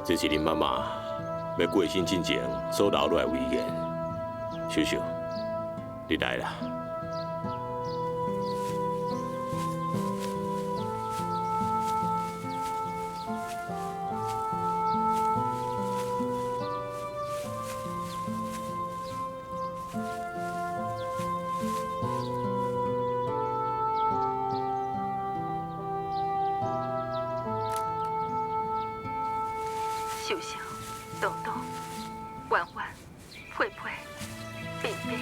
這是恁媽媽欲過身進前所留落來遺言。秀秀，你來啦。秀秀、東東、婉婉、佩佩、冰冰，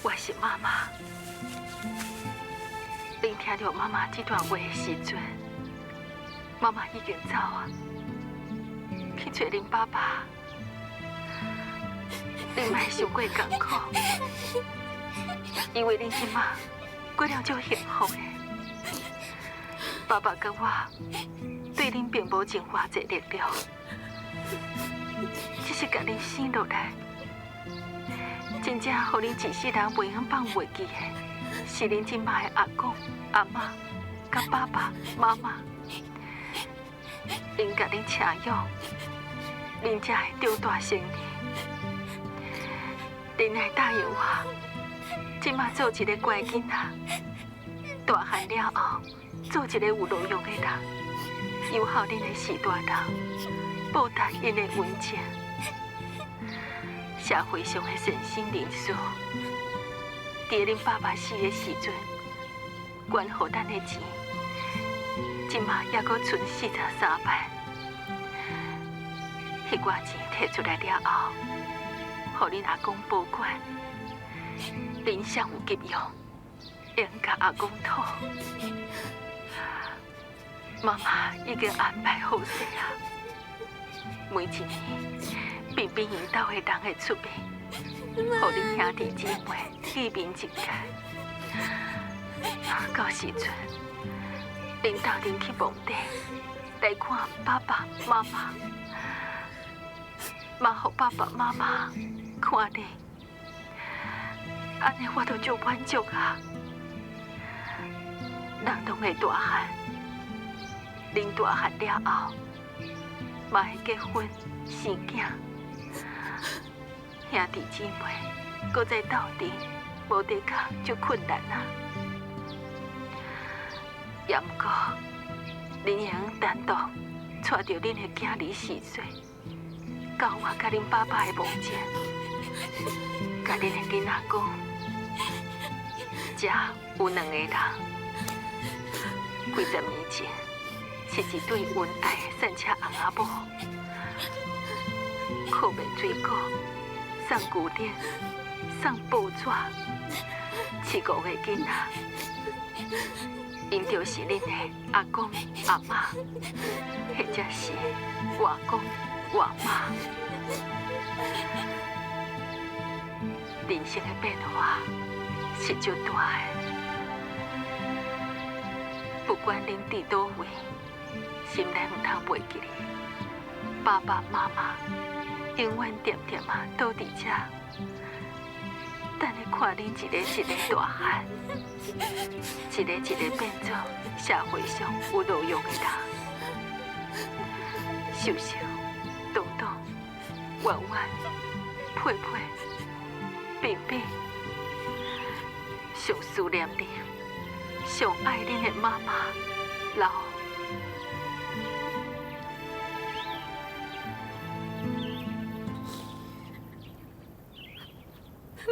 我是媽媽。恁聽著媽媽這段話的時陣，媽媽已經走啊，去揣恁爸爸。恁莫傷過艱苦，因為恁這馬過了足幸福的。爸爸佮我對恁並無盡偌濟力量，只是共恁生落來，真正予恁一世人袂用放袂記的，是恁這馬的阿公、阿嬤、佮爸爸媽媽，𪜶共恁捙養，恁才會長大成人。恁愛答應我，這馬做一個乖囡仔，大漢了後做一個有路用的人，友好恁的序大人，報答𪜶的恩情。社會上的善心人士，佇恁爸爸死的時陣，捐予咱的錢，這馬猶閣賰43擺。彼寡錢提出來了後，予恁阿公保管，恁上有急用，會用共阿公討。媽媽已經安排好勢啊，每一年平平𪜶兜的人會出面，予恁兄弟姊妹見面一屆。到時陣，恁鬥陣去墓地來看爸爸媽媽，嘛予爸爸媽媽看你，按呢我都足滿足啊。人攏會大漢，恁大漢了後，嘛會結婚生囝，兄弟姊妹閣再鬥陣，無的確足困難啊。也毋過，恁會用單獨帶著恁的囝兒四歲，到我佮恁爸爸的墓前，共恁的囡仔講，遮有兩个人，幾十年前是一對恩愛的散車翁仔某，靠賣水果、送牛奶、送報紙，飼五個囡仔，𪜶就是恁的阿公阿嬤，或者是外公外媽。人生的變化是足大的，不管恁佇佗位，心內毋通袂記得，爸爸媽媽永遠恬恬仔倒佇遮，等咧看恁一個一個大漢，一個一個變做社會上有路用的人。秀秀、東東、婉婉、佩佩、冰冰，上思念恁，上愛恁的媽媽，老。媽！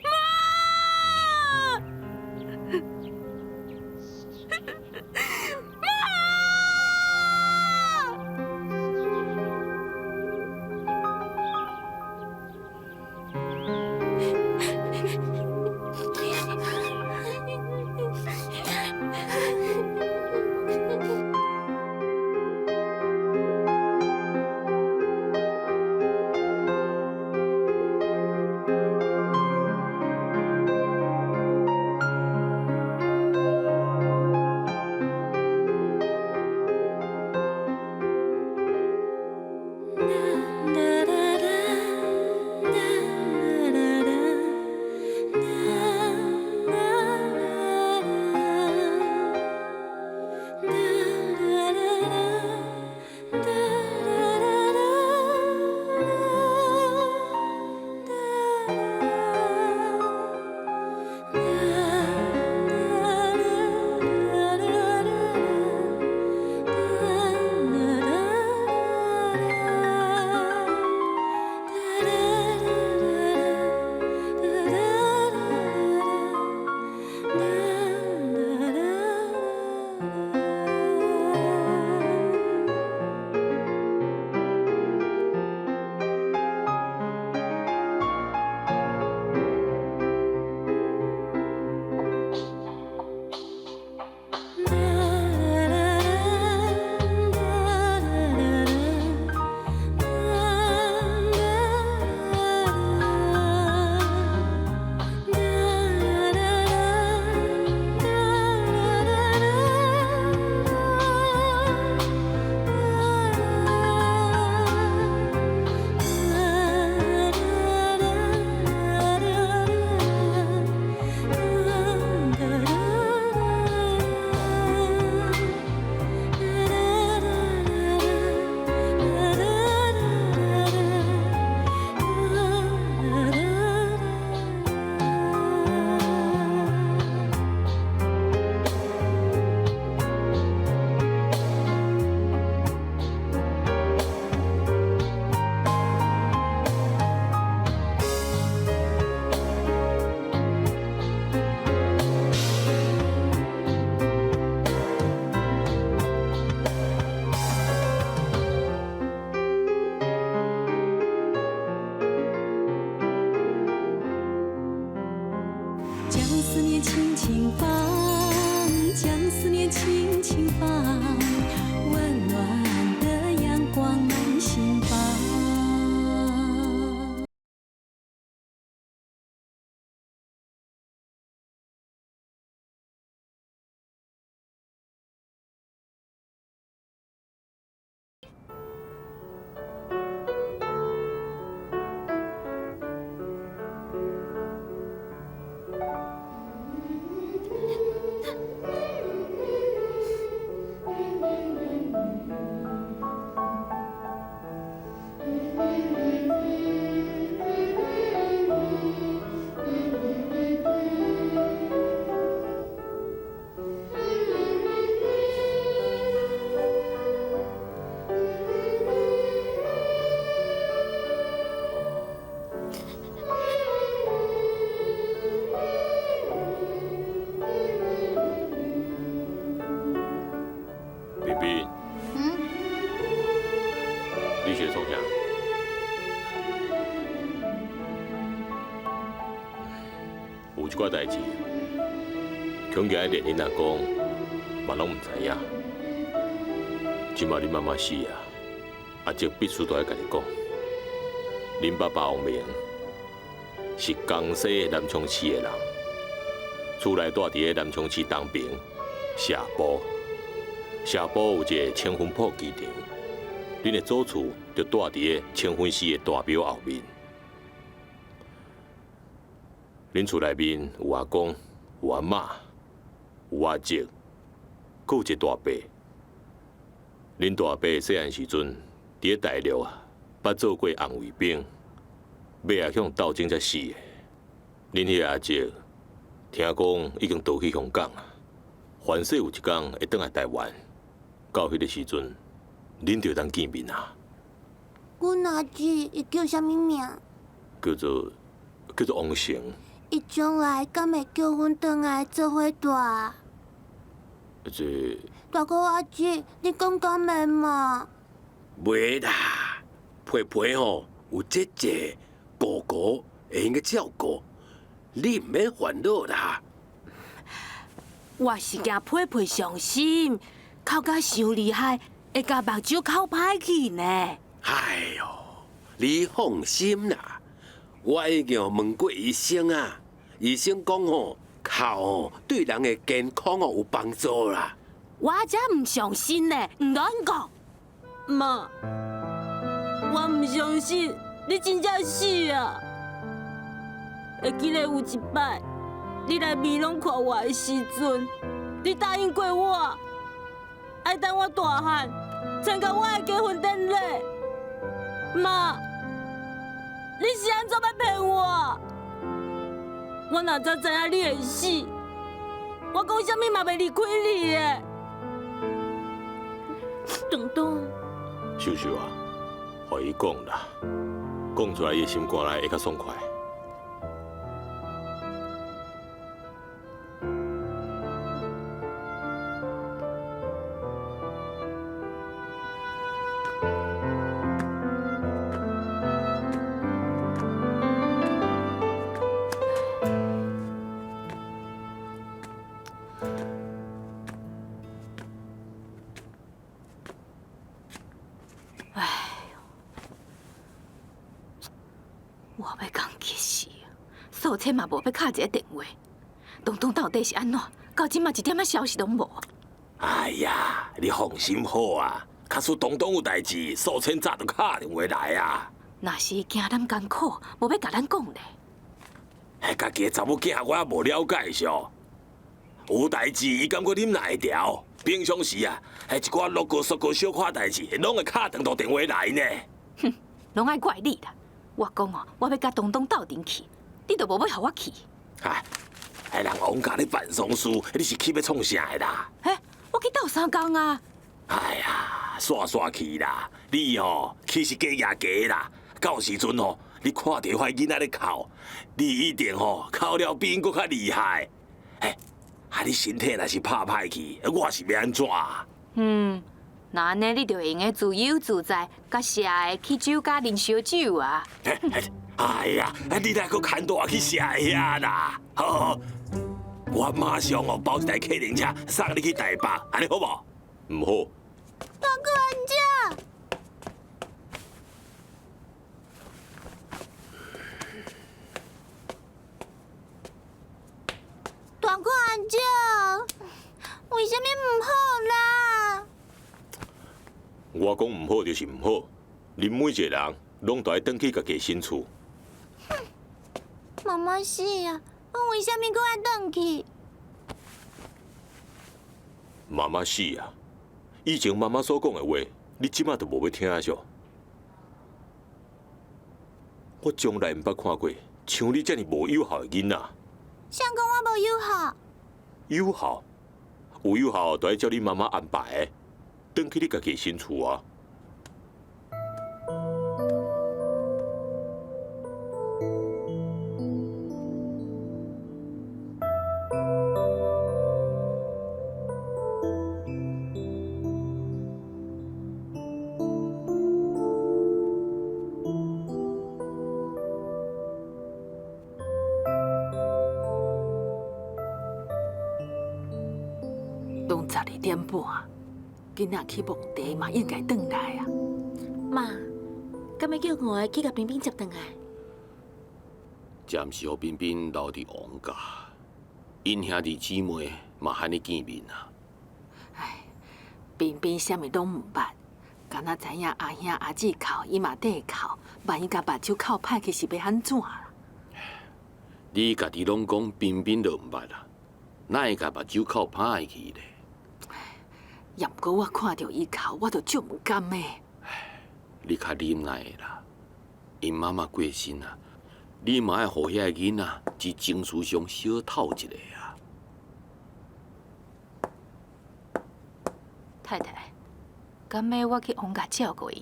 媽！媽！寡代誌，恐驚連恁阿公嘛攏毋知影。這馬恁媽媽死啊，阿叔必須都愛共你講，恁爸爸王明是江西南昌市的人，厝內住佇个南昌市東平社埔，社埔有一个清芬埔機場，恁的祖厝就住佇个清芬寺的大廟後面。恁厝內面有阿公、有阿嬤、有阿叔，閣有一個大伯。恁大伯細漢時陣，佇咧大陸啊，捌做過紅衛兵，尾仔去予鬥爭才死的。恁彼个阿叔，聽講已經逃去香港啊，凡勢有一工會轉來台灣，到彼个時陣，恁就會當見面啊。阮阿姊伊叫啥物名？叫做王成。伊將來敢會叫阮轉來做伙蹛？這大哥阿姊，你講敢會嘛？袂啦，皮皮吼有姐姐、哥哥會用閣照顧，你毋免煩惱啦。我是驚皮皮傷心，哭甲傷厲害，會共目睭哭歹去呢。哎喲，你放心啦，我已經問過醫生啊，醫生講吼，哭吼對人的健康哦有幫助啦。我才毋相信呢，毋亂講。媽，我毋相信你真正死啊！會記得有一擺，你來美濃看我的時陣，你答應過我，愛等我大漢參加我的結婚典禮。媽，你是按怎欲騙我？我若早知影你會死，我講啥物嘛袂離開你的。東東，秀秀啊，予伊講啦，講出來伊的心肝內會較爽快。我欲共激死啊！素清嘛無欲敲一个電話，東東到底是按怎？到這馬一點仔消息攏無。哎呀，你放心好啊，假使東東有代誌，素清早就敲電話來啊。若是驚咱艱苦，無欲共咱講咧。彼家己的查某囝我也無了解是哦。有代誌伊敢閣忍耐會牢？平常時啊，彼一寡落過縮過小可代誌，攏會敲長途電話來呢。哼，攏愛怪你啦！我講哦，我欲佮東東鬥陣去，你都無欲予我去。哎，彼人王家咧辦喪事，你是去欲創啥的啦？嘿，我去鬥相共啊！哎呀，煞煞去啦！你吼去是假攑假啦，到時陣吼，你看著彼囡仔咧哭，你一定吼哭了比𪜶閣較厲害。嘿，啊你身體若是拍歹去，我是欲按怎？嗯，若按呢，你就會用得自由自在，佮社的去酒家啉燒酒啊！哎呀，你來閣牽帶我去社遐啦！好，好，我馬上哦包一台客人車送你去台北，按呢好無？毋好。大哥阿姐，大哥阿姐，為啥物毋好啦？我講毋好就是毋好，恁每一個人攏著愛轉去家己的新厝。哼，媽媽死啊，我為啥物閣愛轉去？媽媽死啊！以前媽媽所講的話，你這馬就無欲聽啊？唓？我從來毋捌看過像你遮爾無友好的囡仔。誰講我無友好？友好，有友好，就愛照你媽媽安排的，轉去你家己的新厝啊！攏12點半，囡仔去墓地嘛應該轉來啊。媽，敢欲叫五个去共冰冰接轉來？暫時予彬彬留佇王家，𪜶兄弟姊妹嘛罕咧見面啊。唉，彬彬啥物攏毋捌，敢若知影阿兄阿姊哭，伊嘛綴哭。萬一共目睭哭歹去，是欲按怎啦？你家己攏講彬彬都毋捌啊，哪會共目睭哭歹去咧？也毋過我看著伊哭，我就足毋甘的。你較忍耐的啦，𪜶媽媽過身啊，你嘛愛予遐个囡仔佇情緒上小透一下啊。太太，敢欲我去王家照顧𪜶？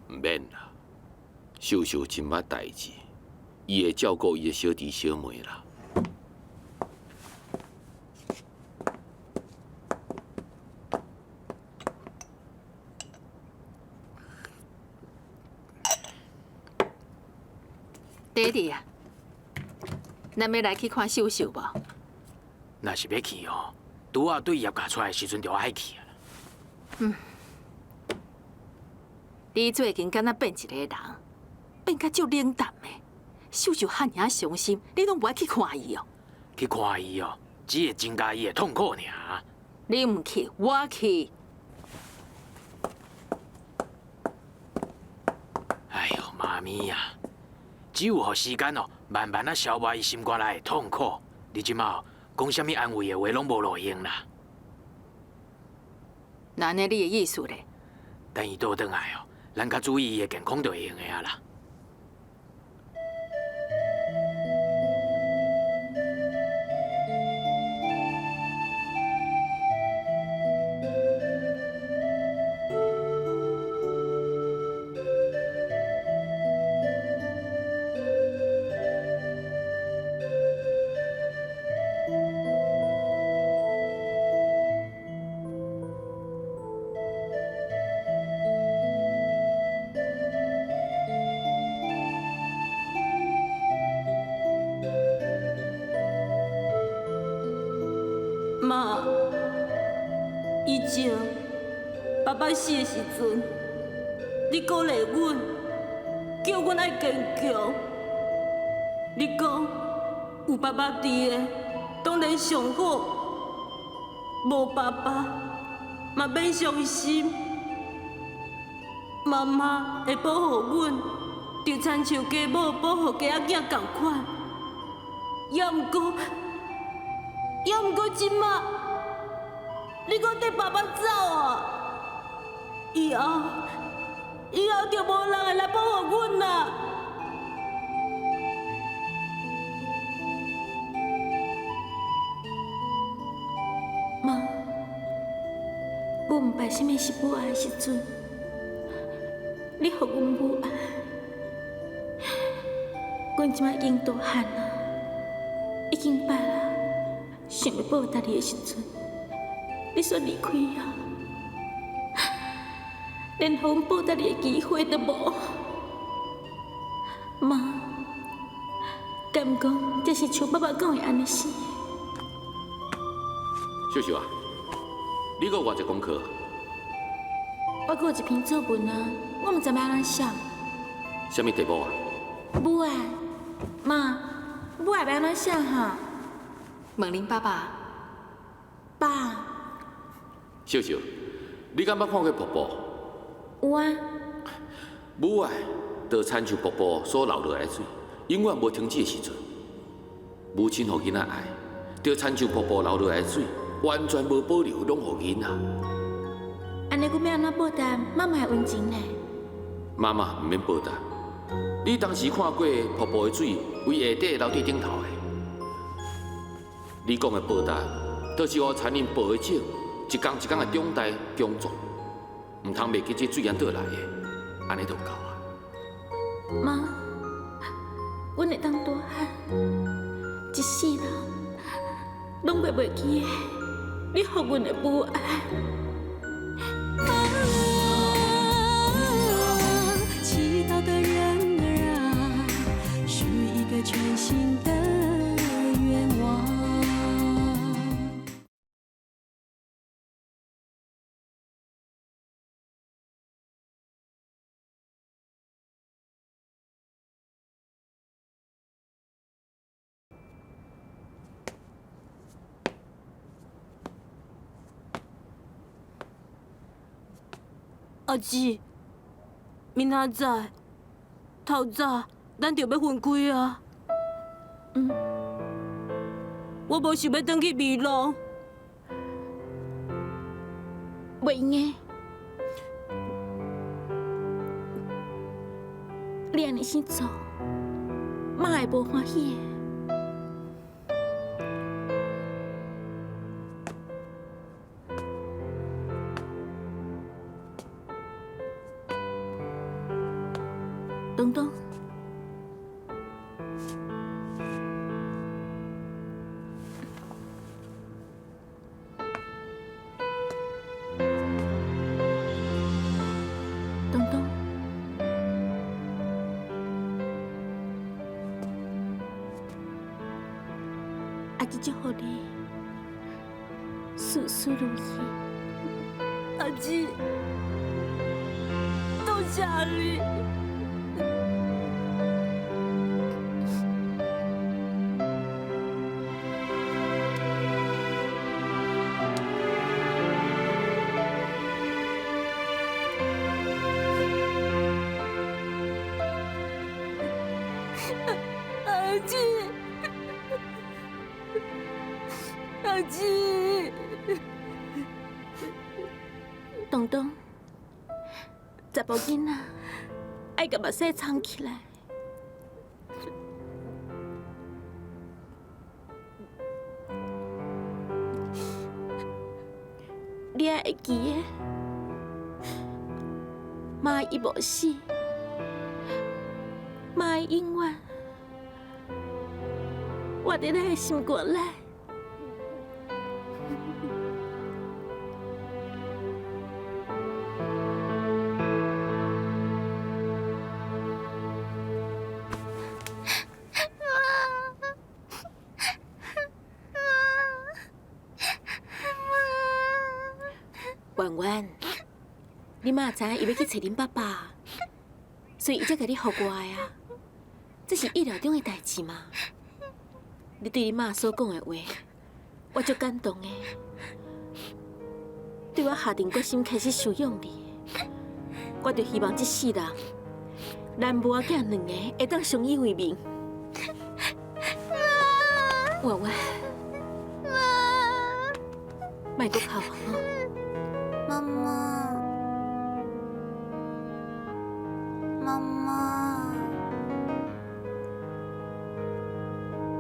毋免啦，秀秀真捌代誌，伊會照顧伊的小弟小妹啦。爹地啊，咱欲來去看秀秀無？若是欲去哦，拄仔對葉家出來的時陣就愛去啊。嗯，你最近敢若變一個人，變甲足冷淡的。秀秀遐爾傷心，你攏無愛去看伊哦？去看伊哦，只會增加伊的痛苦爾。你毋去，我去。哎喲，媽咪啊！只有予時間哦，慢慢仔消磨伊心肝內的痛苦。你這馬講啥物安慰的話，攏無路用啦。那按呢，你的意思咧？等伊倒轉來哦，咱較注意伊的健康就會用的啊啦。媽，以前爸爸死的時陣，你鼓勵阮，叫阮愛堅強。你講有爸爸佇的，當然上好；無爸爸，嘛免傷心。媽媽會保護阮，就親像家母保護家仔囝仝款。猶毋過這馬，你閣綴爸爸走啊！以後就無人會來保護阮啦。媽，阮毋捌啥物是母愛的時陣，你予阮母愛，阮這馬已經大漢啊，已經捌啊。想欲報答你的時陣，你煞離開啊！連予阮報答你的機會都無。媽，敢毋講這是像爸爸講的按呢死？秀秀啊，你閣有偌濟功課？我閣有一篇作文啊，我毋知欲按怎寫。啥物題目啊？母愛，媽，母愛欲按怎寫哈？問恁爸爸。爸。秀秀，你敢捌看過瀑布？有啊。母愛就親像瀑布所流落來的水，永遠無停止的時陣。母親予囡仔愛，就親像瀑布流落來的水，完全無保留，攏予囡仔。按呢，阮欲按怎報答媽媽的溫情呢？媽媽毋免報答。你當時看過瀑布的水為下底流佇頂頭的。你講的報答，就是予殘忍報的種，一工一工的長大強壯，毋通袂記這水按倒來的，按呢就夠啊。媽，阮會當大漢，一世人攏會袂記得你予阮的母愛。祈禱的人兒啊，許一個全新的願望。阿姊，明仔载透早咱就欲分开啊。嗯。我无想欲转去美浓。袂用的，你按呢先做，妈会无欢喜的。东东，东东，阿姊祝福你，事事如意。阿姊，多谢你。阿姊，阿姊，东东，查埔囡仔爱共目屎藏起来。你爱会记得，妈伊无死，妈永远活伫咱的心肝内。圆圆，你妈知影伊欲去揣恁爸爸，所以伊才共你予我的啊。这是意料中的代志嘛。你对你妈所讲的话，我足感动的。对我下定决心开始收养你，我就希望这世人，咱母仔囝两个会当相依为命。圆圆，莫阁哭啊！妈妈，妈妈，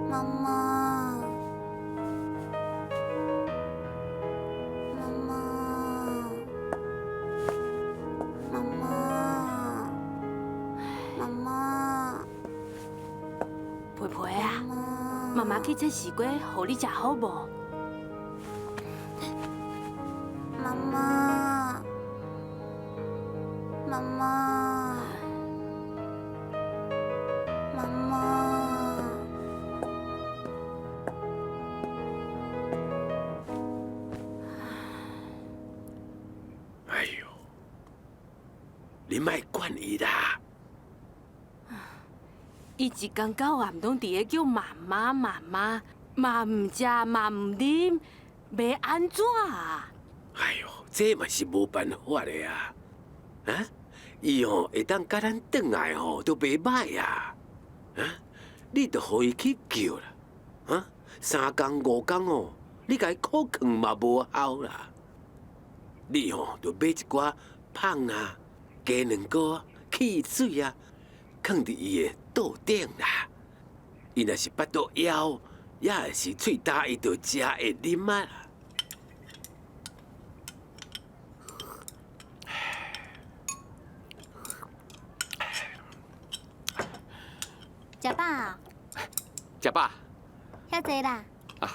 妈妈，妈妈，妈妈，妈妈，皮皮啊，妈妈去切西瓜，予你食好无？妈妈，妈妈，妈妈。哎呦，你莫管伊啦。伊一工到暗拢伫咧叫妈妈妈妈，嘛毋食嘛毋啉，袂按怎啊？哎呦，这嘛是无办法的啊！啊，伊吼会当佮咱转来吼，都袂䆀啊！啊，你就予伊去叫啦！啊，3工5工哦，你共伊苦劝嘛无效啦。你吼就买一寡麭啊、鸡卵糕啊、汽水啊，囥伫伊的桌顶啦。伊若是腹肚枵，抑是喙焦，伊就食会啉啊。食饱？食饱。遐济啦。啊。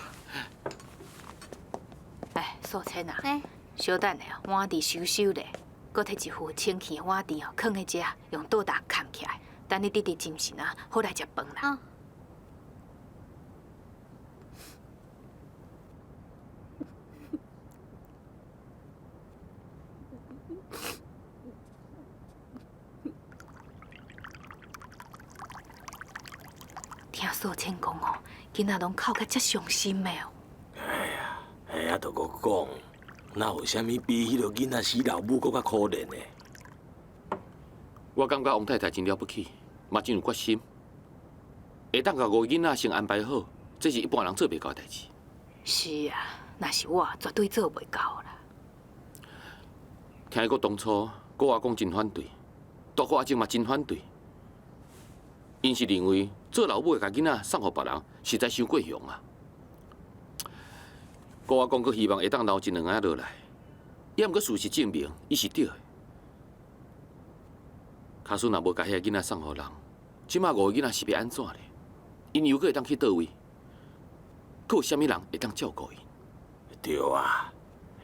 哎，素芊啊，小等下，碗挃收收咧，阁提一副清气的碗挃哦，囥佇遮，用桌搭盖起来，等你弟弟精神啊，好来食饭啦。哦。听素芊讲哦，囡仔拢哭甲遮伤心的哦。哎呀，哎呀，就阁讲，哪有啥物比彼个囡仔死老母阁较可怜的？我感覺王太太真了不起，嘛真有決心，會當共五個囡仔先安排好，這是一般人做袂到的代誌。是啊，若是我，絕對做袂到啦。聽講當初顧阿公真反對，大哥阿靜嘛真反對，𪜶是認為做老母的共囡仔送予別人，實在傷過雄啊。顧阿公閣希望會當留一兩个仔落來，也毋過事實證明，伊是對的。假使若無共彼个囡仔送予人，這馬五个囡仔是欲按怎咧？𪜶又閣會當去佗位？閣有啥物人會當照顧𪜶？對啊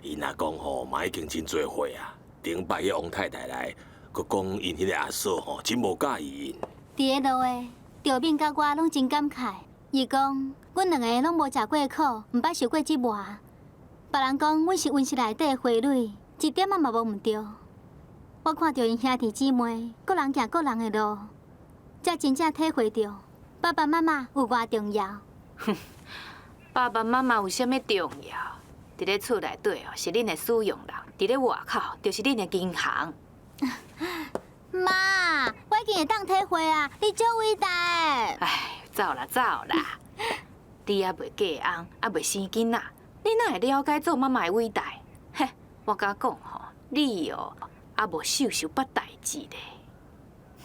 ，𪜶阿公吼嘛已經真濟歲啊。頂擺彼王太太來，閣講𪜶彼个阿嫂吼真無佮意𪜶。佇咧路的，赵敏佮我攏真感慨。伊講，阮兩个攏無食過苦，毋捌受過折磨。別人講阮是溫室內底的花蕊，一點仔嘛無毋對。我看著𪜶兄弟姊妹，各人行各人的路，才真正體會著爸爸媽媽有偌重要。爸爸媽媽有啥物重要？佇咧厝內底哦，是恁的使用人；佇咧外口，就是恁的銀行。媽，我已經會當體會啊！你足偉大的。唉，走啦走啦，你猶未嫁翁，猶未生囡仔，你哪會了解做媽媽的偉大？嘿，我敢講吼，你哦，猶無受受捌代誌咧。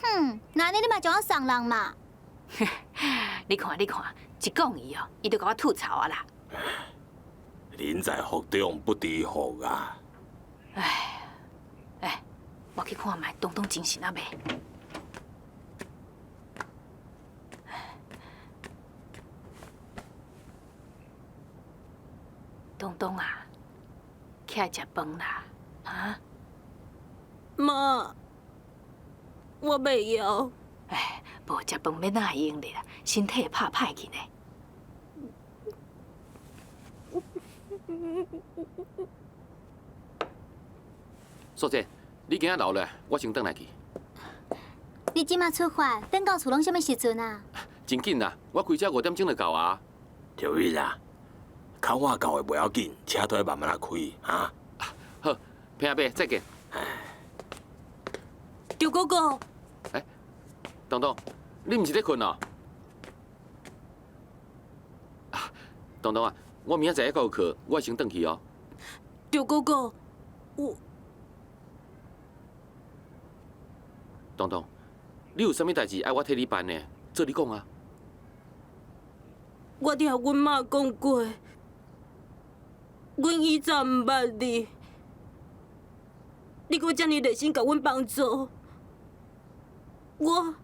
哼，那呢你嘛將我送人嘛？你看你看，一講伊哦，伊就共我吐槽啊啦。人在福中不知福啊！唉，哎，我去看覓東東精神啊未？東東啊，起來食飯啦，啊？媽，我袂曉。哎，無食飯欲哪會用咧啦？身體會拍歹去呢。素姐，你今仔留落來，我先轉來去。你這馬出發，轉到厝攏啥物時陣啊？真緊啦，我開車5點鐘就到啊。著伊啦，較晚到的袂要緊，車都愛慢慢仔開，哈。好，平阿伯再見。赵哥哥。欸，東東，你毋是咧睏哦？啊，東東啊，我明仔載猶閣有課，我先轉去哦。赵哥哥，我。東東，你有啥物代誌愛我替你辦的？做你講啊。我聽阮媽講過，阮以前毋捌你，你閣遮爾熱心共阮幫助，我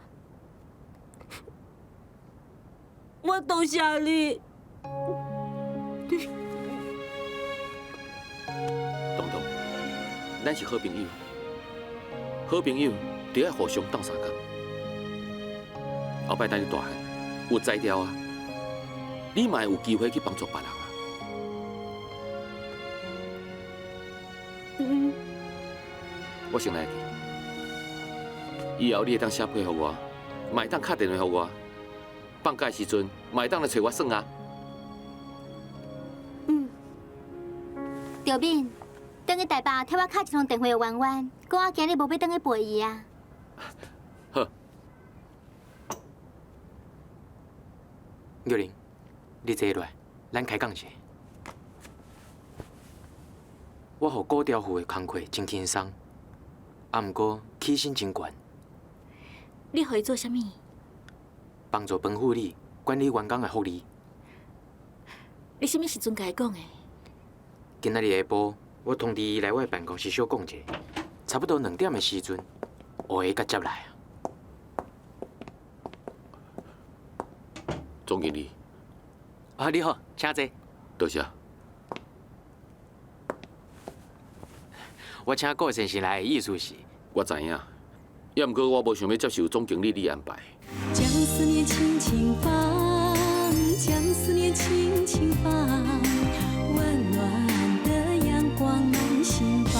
多謝你。東東，咱是好朋友，好朋友就愛互相鬥相共。後擺等你大漢有才調啊，你嘛會有機會去幫助別人啊。嗯。我先來去，以後你會當寫批予我，嘛會當敲電話予我。放假的時陣，嘛會當來揣我耍啊。嗯。赵敏，轉去台北替我敲一通電話予媛媛，講我今日無欲轉去陪伊啊。好。玉玲，你坐落來，咱開講一下。我予顧調付的工課真輕鬆，啊，毋過起薪真懸。你予伊做啥物？幫助彭副理管理員工的福利。你啥物時陣共伊講的？今仔日下晡，我通知伊來我的辦公室小講一下，差不多2點的時陣，烏會佮接來啊。總經理。啊，你好，請坐。多謝。我請顧先生來的意思是，我知影，也毋過我無想欲接受總經理你安排。將思念輕輕放，將思念輕輕放，溫暖的陽光滿心房。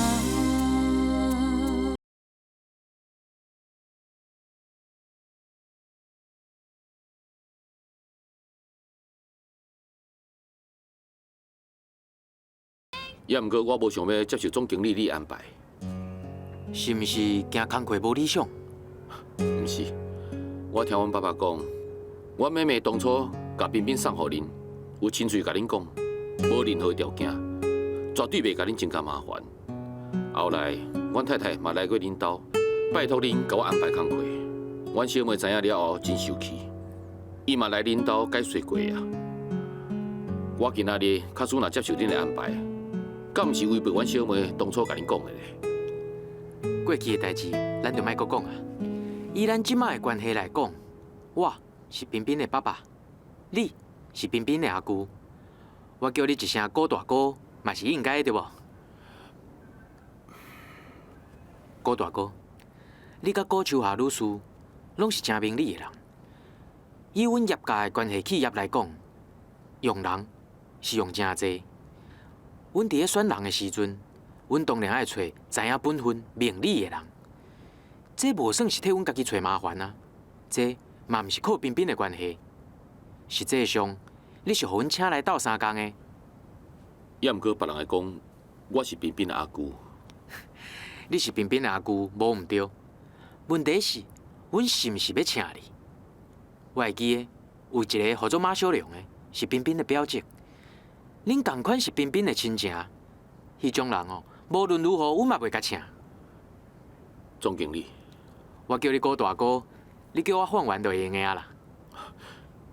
也毋過我無想欲接受總經理你安排。是毋是驚工課無理想？毋是，我聽阮爸爸講，阮妹妹當初共彬彬送予恁，有親喙共恁講，無任何條件，絕對袂共恁增加麻煩。後來，阮太太嘛來過恁兜，拜託恁共我安排工課。阮小妹知影了後真生氣，伊嘛來恁兜解說過啊。我今仔日假使若接受恁的安排，敢毋是違背阮小妹當初共恁講的咧？過去的代誌，咱就莫閣講啊。以咱這馬的關係來講，我是彬彬的爸爸，你是彬彬的阿舅。我叫你一聲郭大哥，嘛是應該的，對無？郭大哥，你佮郭秋霞女士攏是誠明理的人。以阮業界的關係企業來講，用人是用誠濟。阮佇咧選人的時陣，阮當然愛揣知影本分、明理的人。這無算是替阮家己揣麻煩啊，這嘛毋是靠彬彬的關係。實際上，你是予阮請來鬥相共的。也毋過別人會講，我是彬彬的阿舅。你是彬彬的阿舅，無毋對。問題是，阮是毋是欲請你？我會記得有一个號做馬小龍的，是彬彬的表姐。恁仝款是彬彬的親情，彼種人哦，無論如何，阮嘛袂共請。總經理，我叫你郭大哥，你叫我范員就會用的啊啦。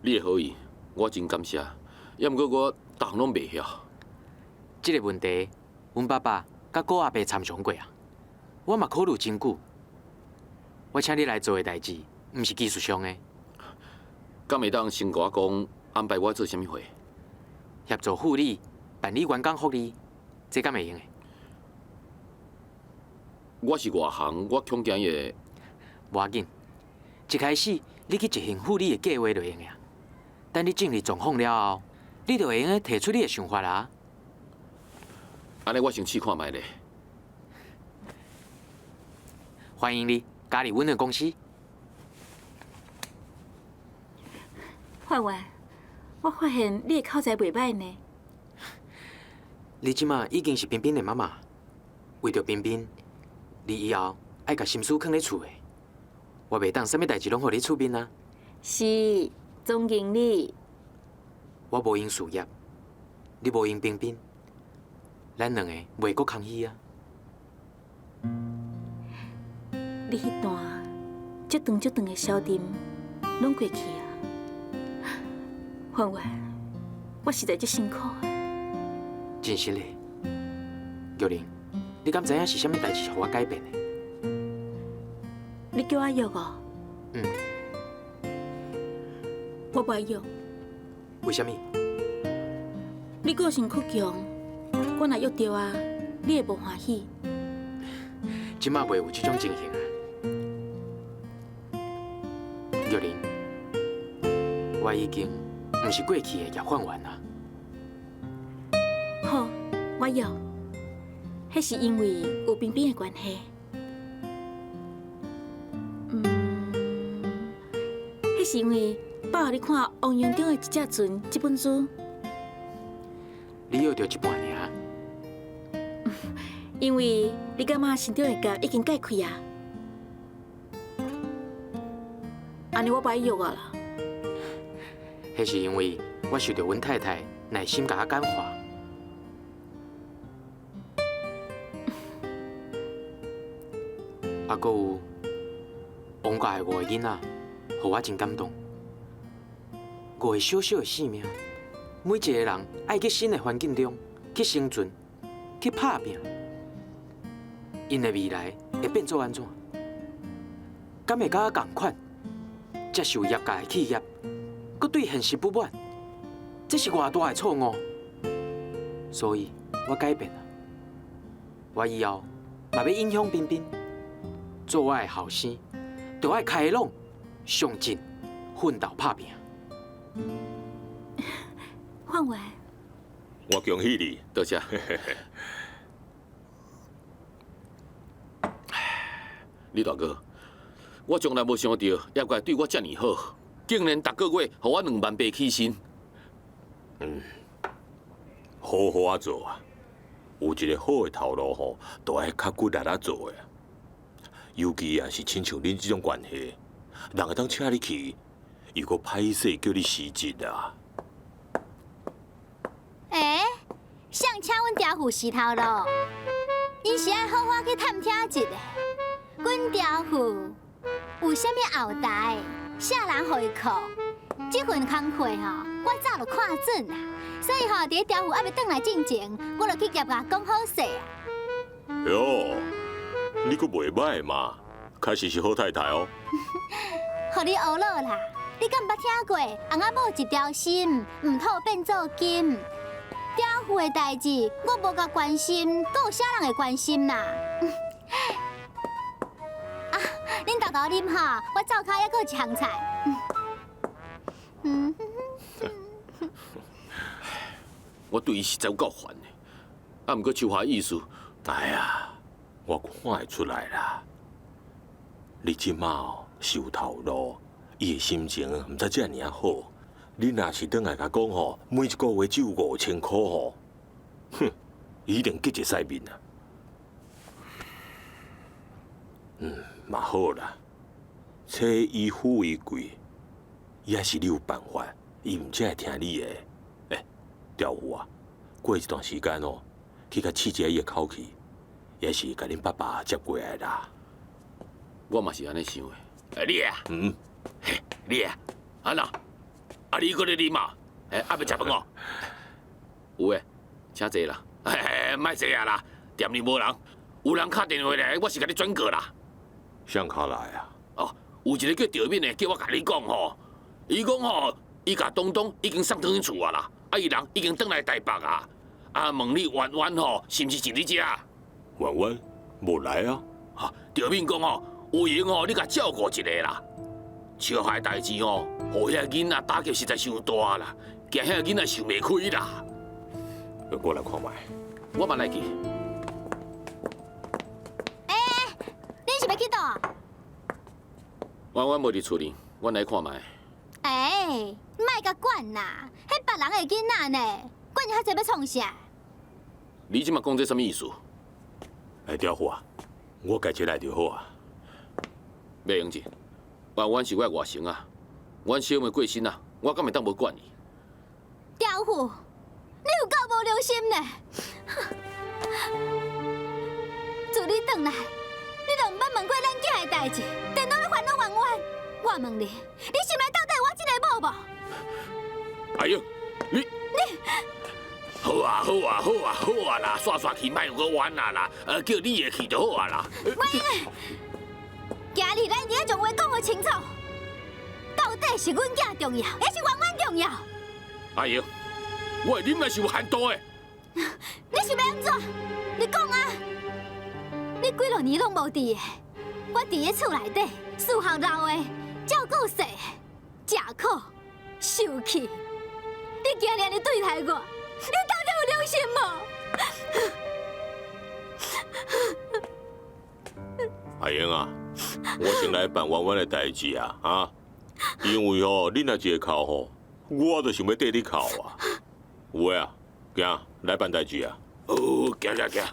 你的好意，我真感謝。也毋過我逐項攏袂曉。這个問題，阮爸爸佮郭阿伯參詳過啊，我嘛考慮真久。我請你來做的代誌，毋是技術上的。敢會當先共我講安排我做啥物貨？協助護理、辦理員工福利，這敢會用的？我是外行，我恐驚伊會。無要緊，一開始你去執行護理的計劃就會用的啊。等你進入狀況了後，你就會用得提出你的想法啊。按呢，我先試看覓咧。歡迎你加入阮的公司。范員，我發現你的口才袂䆀呢。你這馬已經是彬彬的媽媽，為著彬彬，你以後愛共心思囥佇厝的。我袂當啥物代誌攏予你出面啊。是，總經理。我無閒事業，你無閒彬彬，咱兩个袂閣空虛啊。你彼段足長足長的消沉，攏過去啊。范員，我實在足辛苦啊。真實嘞，玉玲，你敢知影是啥物代誌予我改變的？你叫我約哦？嗯。我無愛約。為啥物？你個性較強，我若約著啊，你會無歡喜。這馬袂有這種情形啊。玉玲，我已經毋是過去的葉範員啊。好，我約。彼是因為有彬彬的關係。彼是因為爸予你看《汪洋中的一隻船》這本書。你約著一半爾。因為你感覺心中的結已經解開啊。按呢我無愛約啊啦。彼是因為我受著阮太太耐心共我感化。啊，閣有王家的五个囡仔，予我真感動。五個小小的生命，每一個人愛去新的環境中去生存、去拍拚，𪜶的未來會變做按怎？敢會佮我仝款，接受業界的企業，閣對現實不滿？這是偌大的錯誤。所以我改變了，我以後嘛欲影響彬彬，做我的後生，就愛開朗、上進、奮鬥、拍拚。范員，我恭喜你，多謝。李大哥，我從來無想著業界對我遮爾好，竟然逐个月予我2萬八起薪。好好仔做啊，有一个好的頭路吼，都愛較骨力仔做的。尤其啊是親像恁這種關係，人會當請你去，又閣歹勢叫你辭職啊。欸，誰請阮刁婦洗頭路？𪜶是愛好好去探聽一下，阮刁婦有啥物後台，啥人予伊靠？這份工課吼，我早就看準啦。所以吼，佇咧刁婦猶未轉來進前，我就去業界講好勢啊。喲，你閣袂䆀嘛？確實是好太太哦。予你呵咾啦！你敢毋捌聽過？翁仔某一條心，毋吐變做金。刁婦的代誌，我無共關心，閣有啥人會關心啦？啊，恁沓沓啉吼，我灶跤猶閣有一項菜。嗯。我對伊實在有夠煩的，啊，毋過秋華意思，哎呀，我看會出來啦。你這馬哦是有頭路，伊的心情毋知遮爾好。你若是轉來共講吼，每一個月只有5000塊吼，哼，伊一定激一屎面啊。嗯，嘛好啦，這以富為貴，也是你有辦法，伊毋才會聽你的。欸，刁婦啊，過一段時間哦，去共試一下伊的口氣，也是共恁爸爸接過來啦。我嘛是按呢想的。欸，你啊，嗯，嘿，你啊，安怎？啊，你閣咧啉嘛？欸，猶未食飯哦？有的，請坐啦。嘿，莫坐啊啦，店裡無人，有人敲電話來，我是共你轉告啦。誰敲來啊？哦，有一个叫趙敏的，叫我共你講吼，伊講吼，伊共東東已經送轉去厝啊啦，啊，伊人已經轉來台北啊，啊，問你圓圓吼，是毋是佇你遮？圓圓無來啊？哈，趙敏講吼，有閒吼，你共照顧一下啦。小孩代誌吼，予遐囡仔打擊實在傷大啦，驚遐囡仔想袂開啦。我來看覓。我嘛來去。欸，恁是欲去佗？圓圓無佇厝裡，阮來看覓。欸，莫共管啦，彼別人的囡仔呢，管伊遐濟欲創啥？你這馬講這啥物意思？欸，刁婦啊，我家己來就好啊。袂用緊，圓圓是我的外甥啊，阮小妹過身啊，我敢會當無管伊？刁婦，你有夠無良心呢！自你轉來，你就毋捌問過咱囝的代誌，定攏咧煩惱圓圓。我問你，你心內到底有我這个某無？阿英，你好啊好啊好啊好啊啦，煞煞去，莫閣冤啊啦，叫你的去就好啊啦。袂用的，今日咱一定愛將話講予清楚，到底是阮囝重要，抑是圓圓重要？阿英，我的忍耐是有限度的。你是欲按怎？你講啊！你幾落年攏無佇的，我佇咧厝內底伺候老的，照顧細的，食苦受氣。你今日按呢對待我，你到底有良心無？阿英啊，我先來辦圓圓的代誌啊，啊！因為吼，你若一个哭吼，我就想欲綴你哭啊。有的啊，行，來辦代誌啊。哦，行行行。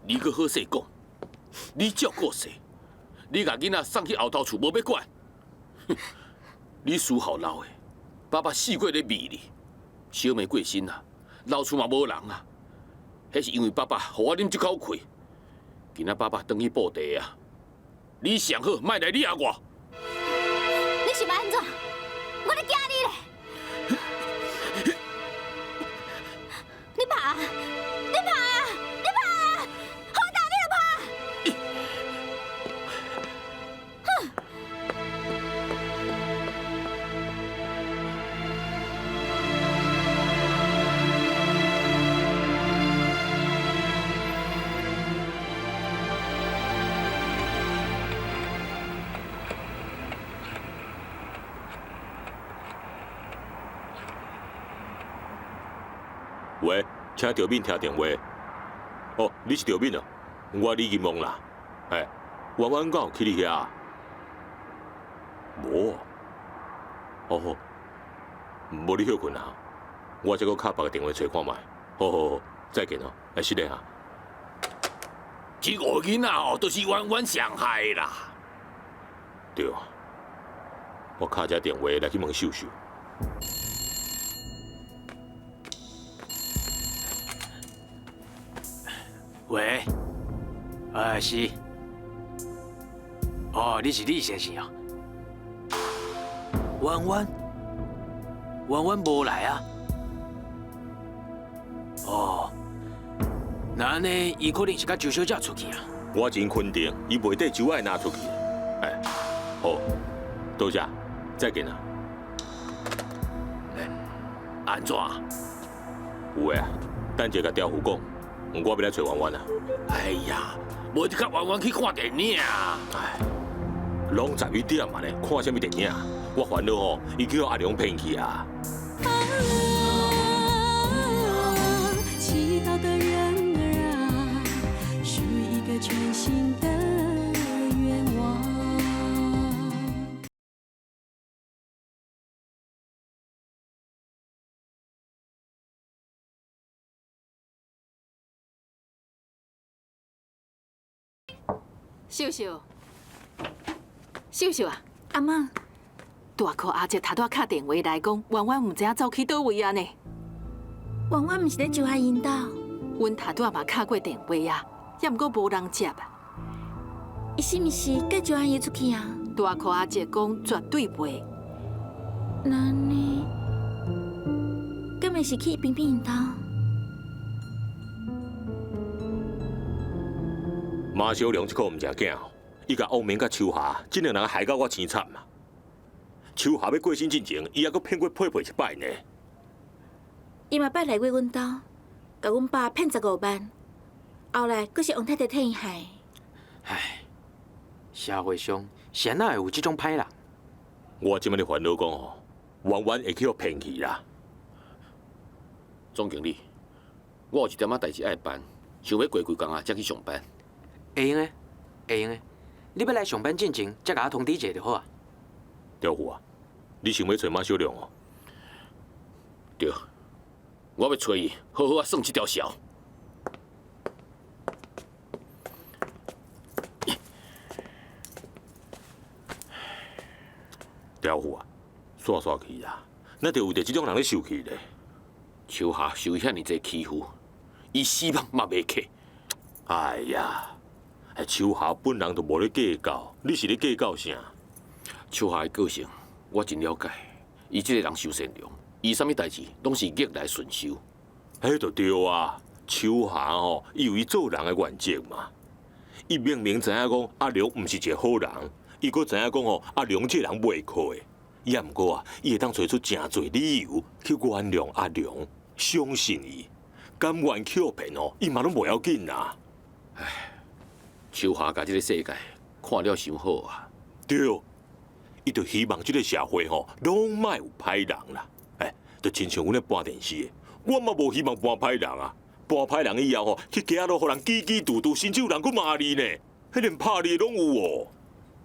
你閣好勢講，你照顧細，你共囡仔送去後頭厝無欲管，哼！你伺候老的，爸爸四月咧暝你，小妹過身啊，老厝嘛無人啊，彼是因為爸爸予我忍這口氣，今仔爸爸轉去布袋啊，你上好莫來掠我。你是欲按怎？我咧驚你咧！你拍，你拍啊！你拍啊！好大你就拍！哼！喂，請趙敏聽電話。哦，你是趙敏啊？我李金旺啦。哎，圓圓敢有去你遐？無。哦好，無你歇睏啊。我再閣敲別个電話揣看覓。好好好，再見哦，來失禮哈。這五個囡仔哦，都是冤冤相害啦。對，我敲一電話來去問秀秀。喂，是。哦，你是李先生啊？婉婉，婉婉无来啊？哦，那按呢，伊可能是佮周小姐出去啊。我真肯定，伊袂缀周爱拿出去。哎，好，多谢，再见啊。哎，按怎？有的啊，等下共刁虎讲，我欲来揣婉婉啊。哎呀，无就佮婉婉去看电影啊。哎，拢11点啊咧，看啥物电影？我烦恼吼，伊去予阿良骗去啊。祈祷的人儿啊，许一個全新的願望。秀秀，秀秀啊，阿嬤，大箍阿姐頭拄仔敲電話來講，婉婉毋知影走去佗位啊呢。婉婉毋是咧周阿𪜶兜，阮頭拄仔嘛敲過電話啊，也毋過無人接啊。伊是毋是佮周阿姨出去啊？大箍阿姐講絕對袂。那按呢？敢會是去冰冰𪜶兜？馬小龍這個毋正囝哦，伊共王明佮秋霞，這兩人害到我生慘啊！秋霞欲過身進前，伊猶閣騙過佩佩一擺呢。伊嘛捌來過阮兜，共阮爸騙15萬，後來閣是王太太替伊害。唉，社會上是按怎會有這種歹人？我這擺咧煩惱講吼，婉婉會去予騙去啦。總經理，我有一點仔代誌愛辦，想欲過幾工啊，才去上班。會用的，會用的。你欲來上班進前，才共我通知一下就好啊。刁虎啊，你想欲揣馬小龍哦？對，我欲揣伊，好好仔算這條數。刁虎啊，煞煞去啦，哪就為著這種人咧受氣咧？秋霞受遐爾濟欺負，伊死嘛袂客。哎呀！秋霞本人就無咧計較，你是咧計較啥？秋霞的個性我真了解，伊這個人傷善良，伊啥物代誌攏是逆來順受。彼就對啊，秋霞吼，伊有伊做人的原則嘛。伊明明知影講阿良毋是一個好人，伊閣知影講吼阿良這個人袂靠的，也毋過啊，伊會當揣出誠濟理由去原諒阿良，相信伊，甘願去予騙吼，伊嘛攏無要緊啊。唉。秋霞共這個世界看了傷好啊！對，伊就希望這個社會吼，攏莫有歹人啦。哎，就親像阮咧搬電視的，我嘛無希望搬歹人啊。搬歹人以後吼，去街仔路予人叽叽嘟嘟，甚至有人閣罵你呢，彼連拍你的攏有哦。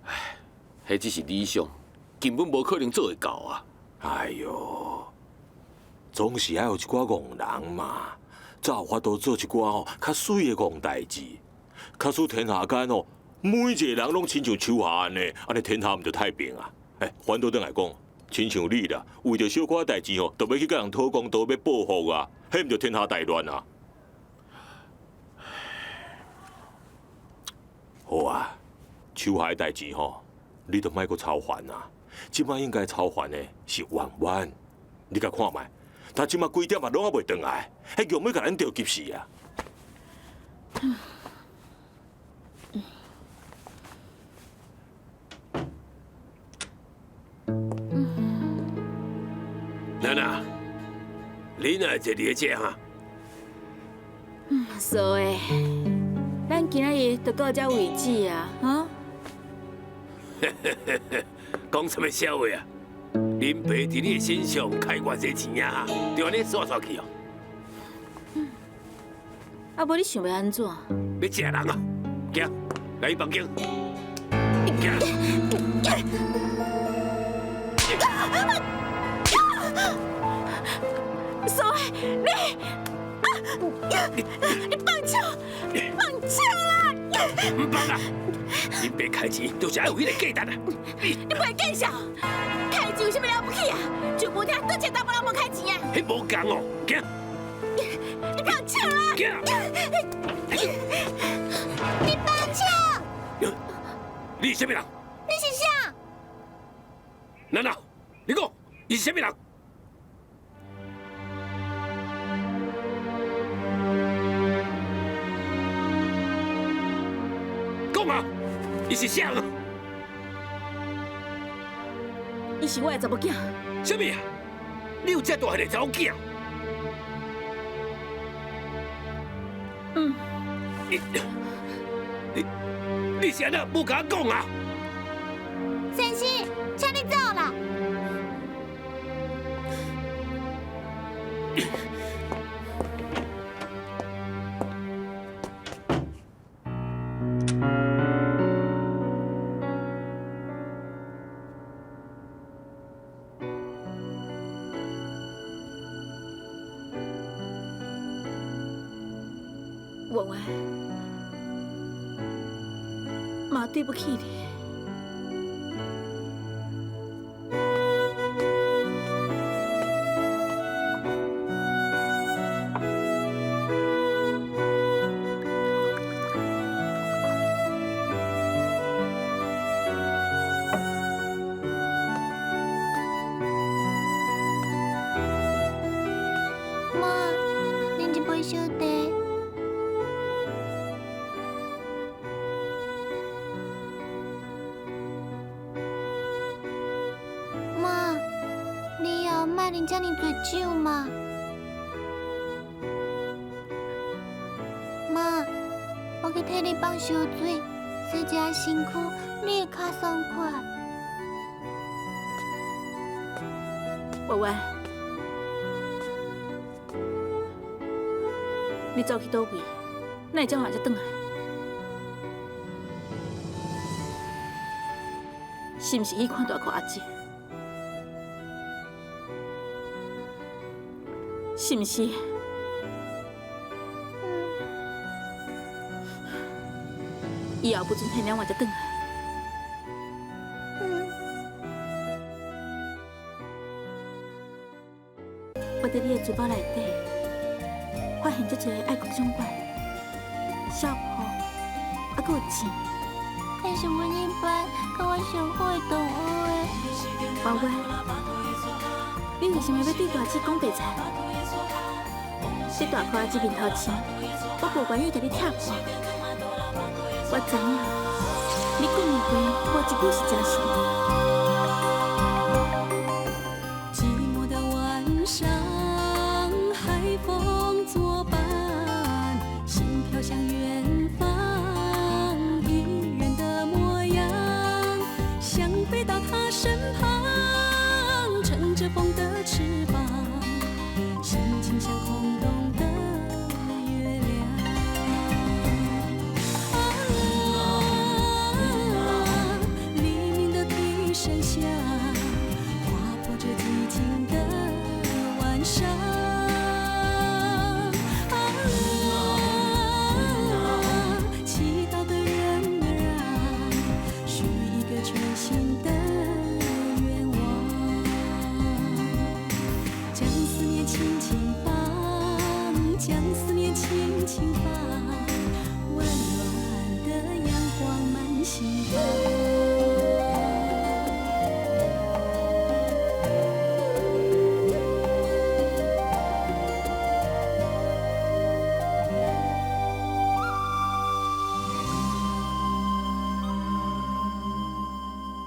唉，彼只是理想，根本無可能做會到啊！哎喲，總是愛有一寡戇人嘛，才有法度做一寡吼較媠的戇代誌。假使天下間哦，每一個人攏親像秋霞按呢，按呢天下毋就太平啊？哎，反倒轉來講，親像你啦，為著小可代誌吼，就欲去共人討公道，欲報復啊，彼毋就天下大亂啊？好啊，秋霞的代誌吼，你就莫閣操煩啊。這擺應該操煩的是婉婉，你共看覓，他這擺幾點啊，攏猶袂轉來，彼強欲共咱著急死啊！娜娜，你哪會坐佇咧遮哈？所以，咱今仔日就到這為止啊，哈？講啥物笑話啊？恁爸佇你的身上開偌濟錢啊？就按呢煞煞去哦。啊，無你想欲按怎？欲食人啊？行，來伊房間。行。所以你啊！你放手，放手啦！毋放啦！恁爸开钱就是爱有彼个价值啊！你袂见笑？开钱有啥物了不起啊？就无听倒一个查某人无开钱啊？彼无仝哦，行！你放手啦！行！你放手！你是啥物人？你是啥？娜娜，你讲，伊是啥物人？讲啊！伊是啥？伊是我的查某囝。啥物啊？你有这大汉的查某囝？嗯。你是按怎无共我讲啊？先生，请你走啦。圆圆，妈对不起你。妈，啉一杯小茶。妈，你以后莫啉遮尔济酒嘛。妈，我去替你放烧水，洗一下身躯，你会较爽快。圆圆，你走去佗位？哪会这晚才转来？是毋是去看大箍阿姊？是毋是？以后不准彼两晚才转来。我伫你的书包内底，发现这一个爱国长官、小铺，还阁有钱。彼是阮彼摆佮我上好的同学的。圆圆，你为啥物欲对大姊讲白贼？你大箍阿姊面头前，我无愿意共你拆破。我知影，你讲的话，无一句是真实的。寂寞的晚上，海风作伴，心飘向远方，一人的模样，想飞到他身旁，乘着风的翅膀，心情像空洞的月亮。啊，黎明的笛声响，划破这寂静的晚上。啊，祈祷的人儿啊，许一个全新的愿望，将思念轻轻